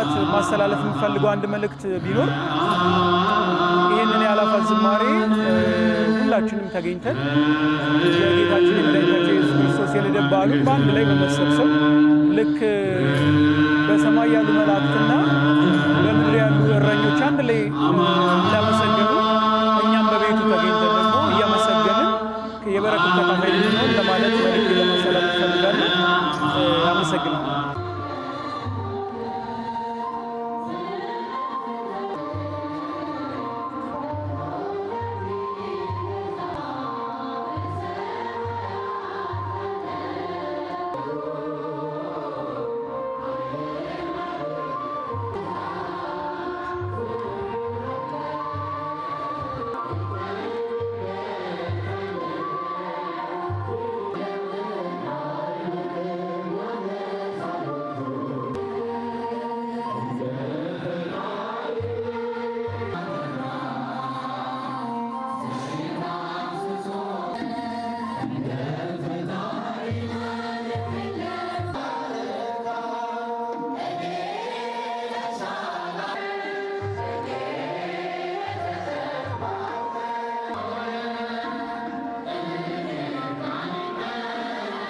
ምናልባት ማስተላለፍ የምፈልገው አንድ መልእክት ቢኖር ይህንን የአእላፋት ዝማሬ ሁላችንም ተገኝተን የጌታችን የመድኃኒታችን የኢየሱስ ክርስቶስ የልደት በዓሉን በአንድ ላይ በመሰብሰብ ልክ በሰማይ ያሉ መላእክትና በምድር ያሉ እረኞች አንድ ላይ እንዳመሰገኑ እኛም በቤቱ ተገኝተን ደግሞ እያመሰገንን የበረከት ተካፋይ እንድንሆን ለማለት መልእክት ለማስተላለፍ እፈልጋለሁ። አመሰግናለሁ።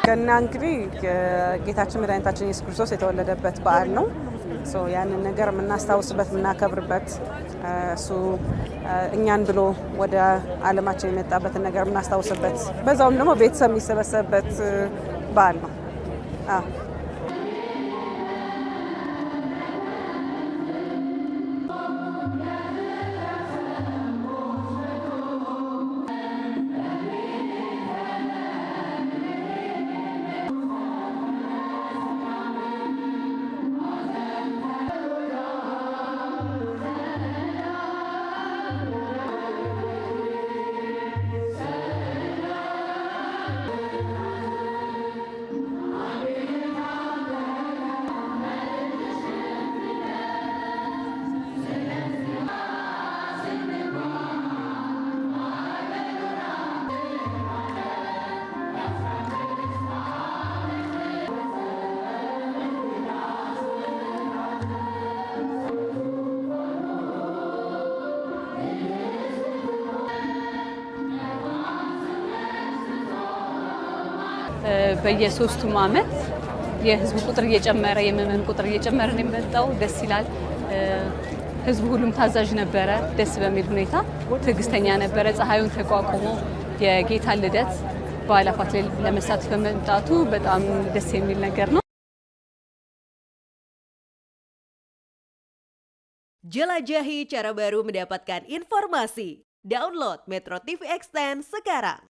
ገና እንግዲህ ጌታችን መድኃኒታችን ኢየሱስ ክርስቶስ የተወለደበት በዓል ነው። So ያንን ነገር የምናስታውስበት፣ የምናከብርበት፣ እሱ እኛን ብሎ ወደ ዓለማችን የመጣበትን ነገር የምናስታውስበት፣ በዛውም ደግሞ ቤተሰብ የሚሰበሰብበት በዓል ነው። አዎ። በየሶስቱም አመት የህዝቡ ቁጥር እየጨመረ፣ የምእመን ቁጥር እየጨመረ ነው የመጣው። ደስ ይላል። ህዝቡ ሁሉም ታዛዥ ነበረ። ደስ በሚል ሁኔታ ትዕግስተኛ ነበረ። ፀሐዩን ተቋቁሞ የጌታን ልደት በአእላፋት ላይ ለመሳተፍ በመምጣቱ በጣም ደስ የሚል ነገር ነው። Jelajahi cara baru mendapatkan informasi. Download Metro TV Xtend sekarang.